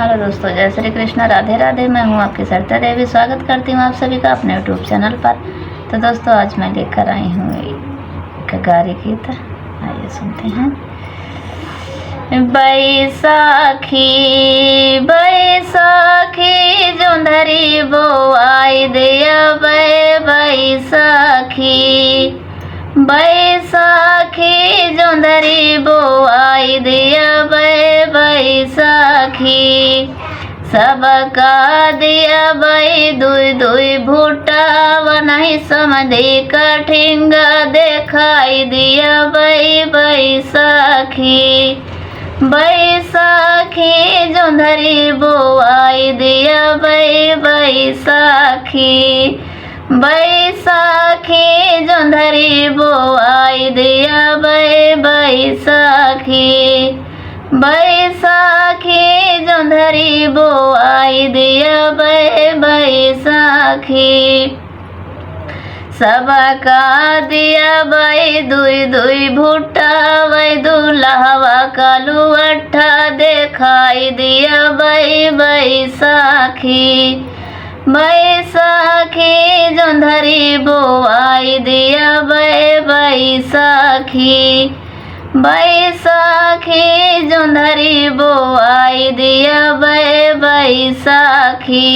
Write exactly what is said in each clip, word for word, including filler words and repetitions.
हेलो दोस्तों, जय श्री कृष्णा, राधे राधे। मैं हूँ आपकी सरिता देवी। स्वागत करती हूँ आप सभी का अपने YouTube चैनल पर। तो दोस्तों, आज मैं लेकर आई हूँ एक गारी गीत, आइए सुनते हैं। बैसाखी, बैसाखी, जोंधरी बोआई दिया बै बैसाखी। बैसाखी, जोंधरी बोआई दिया बै बैसाखी। सबका दिया बै दुई दुई भुट्टा, वनही समधी का ठिंगा देखाई दिया बै बैसाखी। बैसाखी, जोंधरी बोआई दिया बै बैसाखी। बैसाखी, जोंधरी बोआई दिया बै बैसाखी। बैसाखी, जोंधरी बोआई दिया बै बैसाखी। सबका दिया बै दुई दुई भुट्टा, वै दुलहवा का लुअट्ठा देखाई दिया बै बैसाखी। बैसाखी, जोंधरी बोआई दिया बै बैसाखी। बैसाखी, जोंधरी बोआई दिया बै बैसाखी।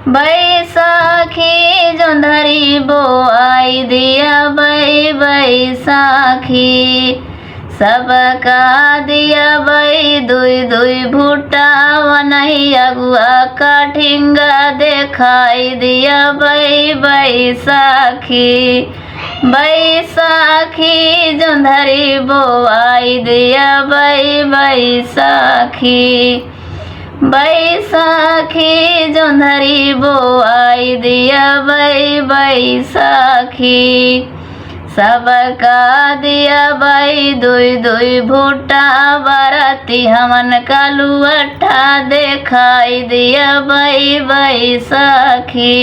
बैसाखी, जोंधरी बोआई दिया बै बैसाखी। सबका दिया बै दुई दुई भुट्टा, वनही अगुआ का ठिंगा देखाई दिया बै बैसाखी। बैसाखी, जोंधरी बोआई दिया बै बैसाखी। बैसाखी, जोंधरी बोआई दिया बै बैसाखी। सबका दिया बै दुई दुई भुट्टा, बरती हमन का लुअट्ठा देखाई दिया बै बैसाखी।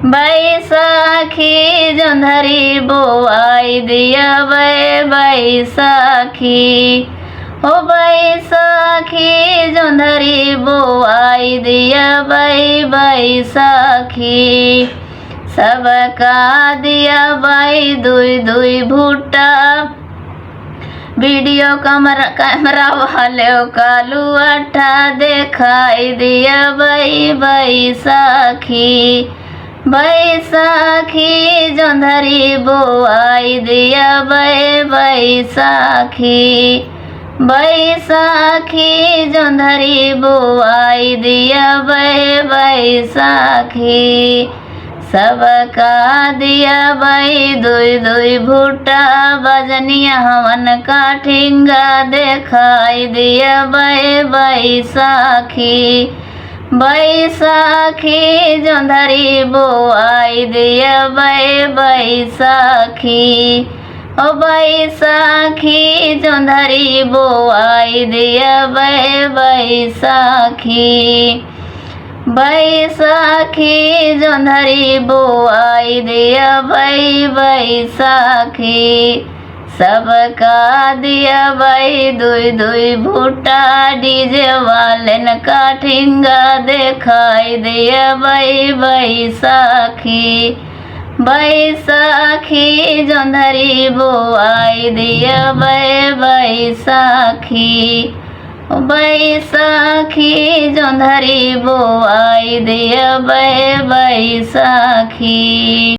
बैसाखी, जोंधरी बोआई दिया बै बैसाखी। ओ बैसाखी, जोंधरी बोआई दिया बै बैसाखी। सबका दिया बै दुई दुई भुट्टा, वीडियो कैमरा, कैमरा वाले का लुअट्ठा देखाई दिया बै बैसाखी। बैसाखी, जोंधरी बोआई दिया बै बैसाखी। बैसाखी, जोंधरी बोआई दिया बै बैसाखी। सबका दिया बै दुई दुई भुट्टा, बजनिया हवन का ठिंगा देखाई दिया बै बैसाखी। बैसाखी, जोंधरी बोआई दिया बै बैसाखी। ओ बैसाखी, जोंधरी बोआई दिया बै बैसाखी। बैसाखी, जोंधरी बोआई दिया बै बैसाखी। सबका दिया बै दुई दुई भुट्टा, डीजे वालेन का ठिंगा देखाई दिया बै बैसाखी। बैसाखी, जोंधरी बोआई दिया बै बैसाखी। बैसाखी, जोंधरी बोआई दिया बै बैसाखी।